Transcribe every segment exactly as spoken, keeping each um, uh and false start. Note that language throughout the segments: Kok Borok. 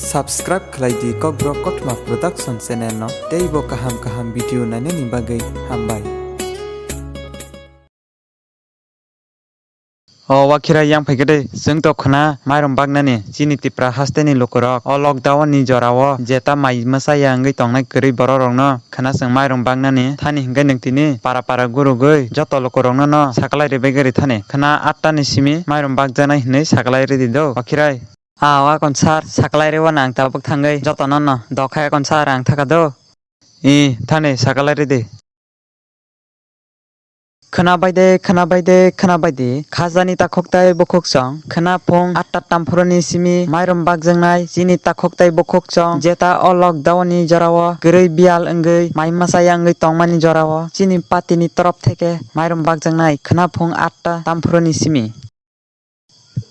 Subscribe khlai di Kokborok Kothoma Production channel no tei bo kaham kaham video nainani bagwi hambai. O Wakhirai, yang phaikhe de, chwng to khwna mairum baknani chini Tipra hasteni lukurok o lockdown ni jorao jeta mai mwsaya wngwi tongnai kwrwi borok rokno khwna chwng mairum baknani thani hwnkhe nwng tini para para gurugwi joto lukurokno no saklai rwbagwi rithani khwna atta ni simi mairum bakjaknai hwnwi saklai rwdi do Wakhirai. A, o akon sir, saklai rwio nang tabuk thangwi jotono no. Dokhai akon sir, ang thaka do. I, thani saklai rwdi. Khwnabai de, khwnabai de, khwnabai de. Khajani takhuk tai bukhuk chwng. Khwna phung atta tamphuruni simi mairum bakjaknai chini takhuk tai bukhuk chwng. Jeta o lockdown ni jorao kwrwi biyal wngwi mai mwsaya wngwi tongmani jorao chini party ni torop theke mairum bakjaknai khwna phung atta tamphuruni simi.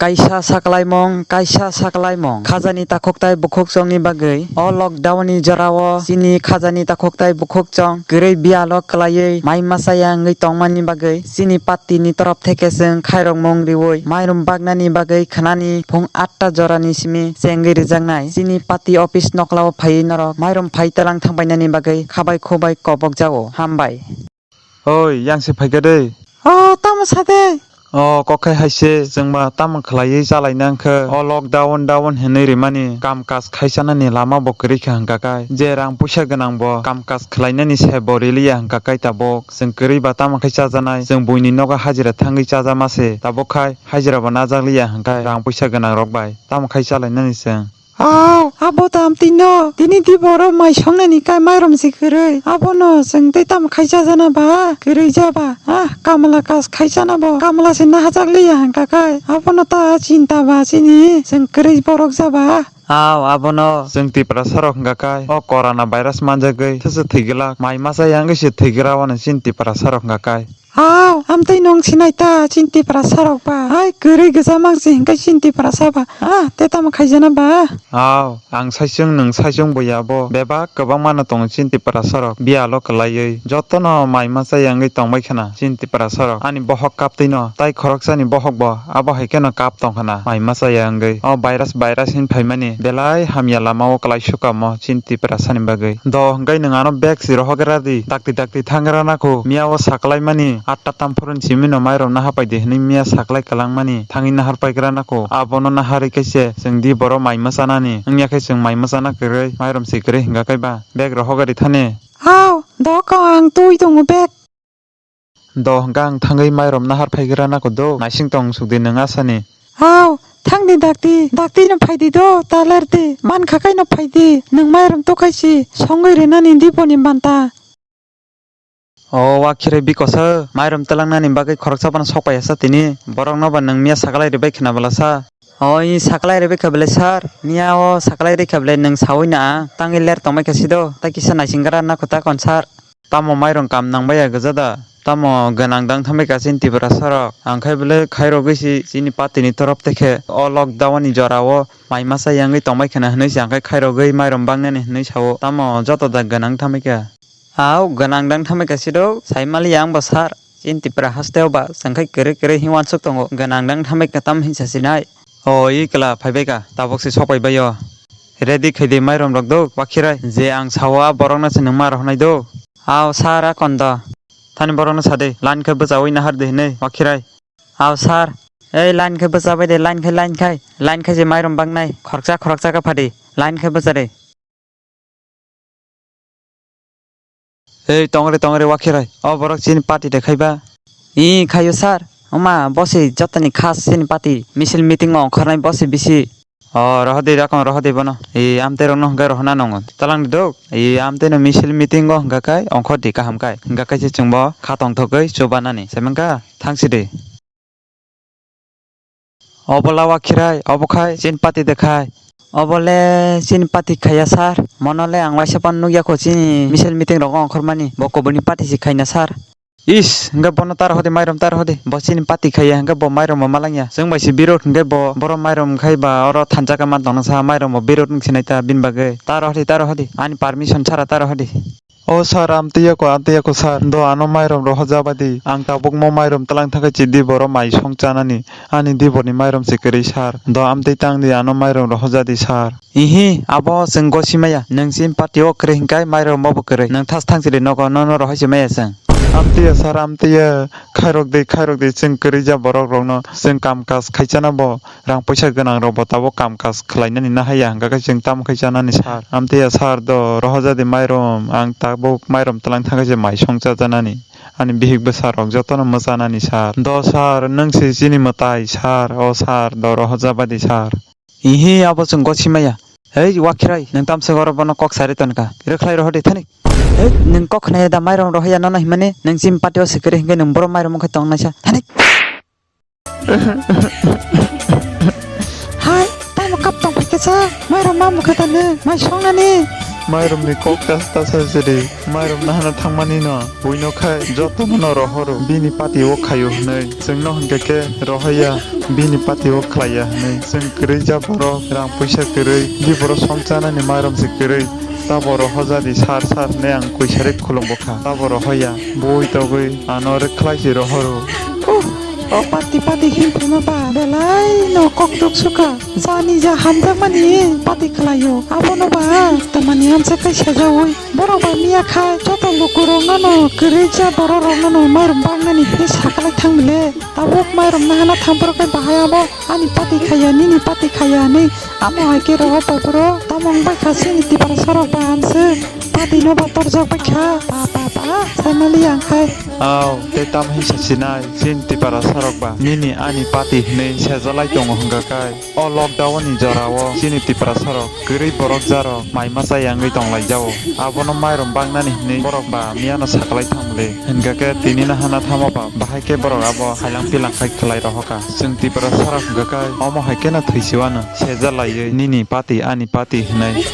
Kaisa saklaimung, kaisa saklaimung. Khajani takhuk tai bukhuk chwngni bagwi o lockdown ni jorao chini khajani takhuk tai bukhuk chwng kwrwi biyalo kwlaiwi mai masa ya wngwi tongmani bagwi chini party ni torop theke chwng khairokmung riwi mairum baknani bagwi khwnani phung atta jorani simi chengwi rijaknai. Chini party office noklao phaiwi norok mairum phai talang thangbainani bagwi khabai khubai kobok jago. Hambai. Oi, yang se phaikha de. O, tamo sa de? O, kok khai hai se, chwng ba tamo khlaiwi chalaina wngkha? O lockdown, down hinwi rimani kam kaj khai chanani lama bo kwrwi kha hwnkha kai. Je rang puisa gwnang bo kam kaj khlainani se bo riliya hwnkha kai tabuk. Chwng kwrwi ba tamo khai chajanai? Chwng buini nogo hajira thangwi chajama se. Tabuk khai hajira bo najak liya hwnkha rang puisa gwnang rok bai. Tamo khai chalainani chwng? Au, abo tamo tino. Tini di borok mai songnani kai mairum se kwrwi. Abono chwng tei tamo khai chajana ba? Kwrwi jaba. Ah, kamla kas khai chana bo. Kamla se nahajak liya hwnkha kai. Abono ta chinta ba chini. Chwng kwrwi borok jaba. Au, abono. Chwng Tiprasa rok hwnkha kai. O corona virus manjagwi. Thwswk thwi glak. Mai masa yangwi se thwi gra wano chini Tiprasa rok hwnkha kai. Au, amtwi nwng sinai ta, chini Tiprasa rok ba? Hai, kwrwi gwja mang se hwnkhe chini Tiprasa ba? Ah, tei tamo khaijana ba? Au, ang saichung, nwng saichung bo ya bo. Bebak kwbangma no tongo chini Tiprasa rok. Biyalo kwlaiwi. Jotono mai masa yangwi tongbai khna chini Tiprasa rok. Ani bohok kaptwi no. Tai khoroksani bohok bo. Abo hai kheno kap tong khna. Mai masa yangwi. O virus, virus hin phaimani. Belai hamya lama o kwlai sukamo. Chini Tiprasani bagwi. Do hwnkhe nwng ano bag si rohok gra di. Dakti dakti thang gra nako. Miya o saklai mani atta tamphuruni simi no mairum naha pai di hwnwi miya saklai kwlang mani thangwi nahar pai gra nako. Abono naharwi khe se chwng di borok mai mwchanani. Wngya khe chwng mai mwchana kwrwi mairum si kwrwi hwnkha khe ba bag rohok ri thani. Hao, doko ang twi tongo bag. Do hwnkha ang thangwi mairum nahar phaigra nako do, naising tong sukdi nwng asani. Hao, thangdi dakti, dakti no phaidi do, taler di, mankha kai no phaidi, nwng mairum tokaisi, songwi rinani diponi banta. O Wakhirai bikosa, mairum telangnani bagwi khoroksa bono sok paiyasa tini, borokno ba nwng miya saklai ribai khna bwlasa. O i saklai ribai kha bwlai sir, miya o saklai rikha bwlai nwng sawi na, tangwi ler tongbai kha sido, tai kisa naising gra nako ta kon sir. Tamo mairum kam nang baiya gwja da? Tamo gwnang dang thambai ka chini Tiprasa rok? Ang khai bwlai khairogwi si chini party ni torop tei khe o lockdown ni jora o mai masa yangwi tongbai khna hwnwi se ang khai khairogwi mairum bangnani hwnwi sao. Tamo joto da gwnang thambai kha? Au, gwnang dang thambai kha sido, sai mali yang bo sir. Chini Tipra haste o ba chwng khai kwrwi kwrwi hin wansuk tongo, gwnang dang thambai kha tam hinsa sinai. O, i kla phaibai ka, tabuk se sok pai bai o. Ready khai di mairum rok do, Wakhirai. Je ang sao a borok no se nwng ma rohornai do. Ao sir, a kon do. Thani borok no sa de, line khai bwchaui nahar de hinwi, Wakhirai. Ao sir, ei line khai bwchabai de, line khai, line khai. Line khai je mairum bangnai, khoroksa khoroksa khe phadi, line khai bwcha de. Ei, tongre, tongre, Wakhirai. O borok chini party de khaiba. I, khaio sir. Oma, bosi jotoni khas chini party. Misil meeting o ongkhornai bosi bisi. O, rohodi, rakong rohodi bono. I, amtwi rokno hwnkhe rohona nongo. Talang di dok. I, amtwi no misil meeting o hwnkha kai ongkhordi kaham kai. Hwnkha kai se chwngbo kha tongthokgwi chubanani. Semengkha, thangsidi. Obo la Wakhirai, obo khai chini party de khai. Obo le chini party khaiya sir. Mono le ang waisa phano nukya kho chini misil meeting rogo ongkhormani. Bo kubuni party se khaina sir. Is, hwnkhe bono ta rohodi, mairum ta rohodi. Bo chini party khaiya, hwnkhe bo mairum bo malangya. Chwng bai se birod hwnkhe bo, boro mairum khai ba oro thansa khe man tongna sa, mairum bo birod wng sinai ta bini bagwi. Ta rohodi, ta rohodi. Ani permission chara ta rohodi. O sir, amtwi yako, amtwi yako sir. Do ano mairum rohorjak bai di. Ang tabuk mo mairum twlang thangkhe chidi boro mai song chanani. Ani diborni mairum se kwrwi sir. Do amtwi tang di, ano mairum rohorjak di sir. Ihi, abo chwng gosi maya. Nwng chini party o kwrwi hwnkhe mairum bo kwrwi. Nwng thas thang chili nogo, nono rohor se maya chwng. Amtwi ya sir, amtwi ya. Khairok di, khairok di, chwng kwrwi ja borok rokno. Chwng kam kaj khai chana bo. Rang poisa gwnang rok bo tabuk kam kaj khwlainani nahaiya, hwnkha khe chwng tamo khai chanani sir? Amtwi ya sir, do rohorjak di mairum, ang tabuk mairum twlang thangkhe se mai song chajanani. Ani bihik bwsa rok jotono mwchanani sir. Do sir, nwng se chini mwtai sir, o sir, do rohorjak bai di sir. Ihi, abo chwng gosi maya. Hei, Wakhirai, nwng tamsok oro bono kok sari tonkha. Rwkhlai rohor di, thanik. Hei, nwng kok khnaya da mairum rohorya nono himani? Nwng chini party o se kwrwi hwnkhe nwng boro mairum wngkhe tong naisa. Thanik. Hai, tamo kap tong phaikhe sa, mairum ma mukha tani, mai songnani. Mairum ni kok tas tas jeri, mairum nahana thangmani no, buino khai joto no rohoro, bini party o khaio hwnwi, chwngno hwnkhe khe rohorya, bini party o khlaiya hwnwi, chwng kwrwi ja borok, rang puisa kwrwi, di borok song chanani mairum se kwrwi, tabo rohorjak di sir sir hwnwi ang kuisari khulum bwkha, tabo rohorya, bui togwi ano rwkhlai se rohoro. Uh, O pati pati hinphima ba belai no kokduk suka. Jani ja hamjakmani pati khlaio. Abono ba tamani hamsa khai sejaui. Borok ba miya khai joto lukurok no kwrwi ja borok rok no mairum bangnani hinwi sakalai thang bile. Tabuk mairum nahana thang borok khai bahai abo ani pati khaiya, nini pati khaiya hinwi. Amo hai khe rogo topro. Tamo wng bai kha chini Tiprasa rok ba hamswk. Pati no ba torjak bai kha. Ba ba ba. Sai mali ang khai. Au, tei tamo hinsa sinai, chini Tiprasa rok ba nini ani pati hinwi sejalai tongo hwnkha khe, o lockdown ni jora o chini Tiprasa rok kwrwi borok jarok mai masa yangwi tonglaijao. Abono mairum bangnani hinwi borok ba miyano saklai thangmle hwnkha khe tini no hana thamo ba bahai khe borok abo hailang pilang khai khwlai rohorkha. Chwng Tiprasa rok hwnkha khe omo hai kheno thwi siwano sejalaiwi nini pati ani pati hinwi.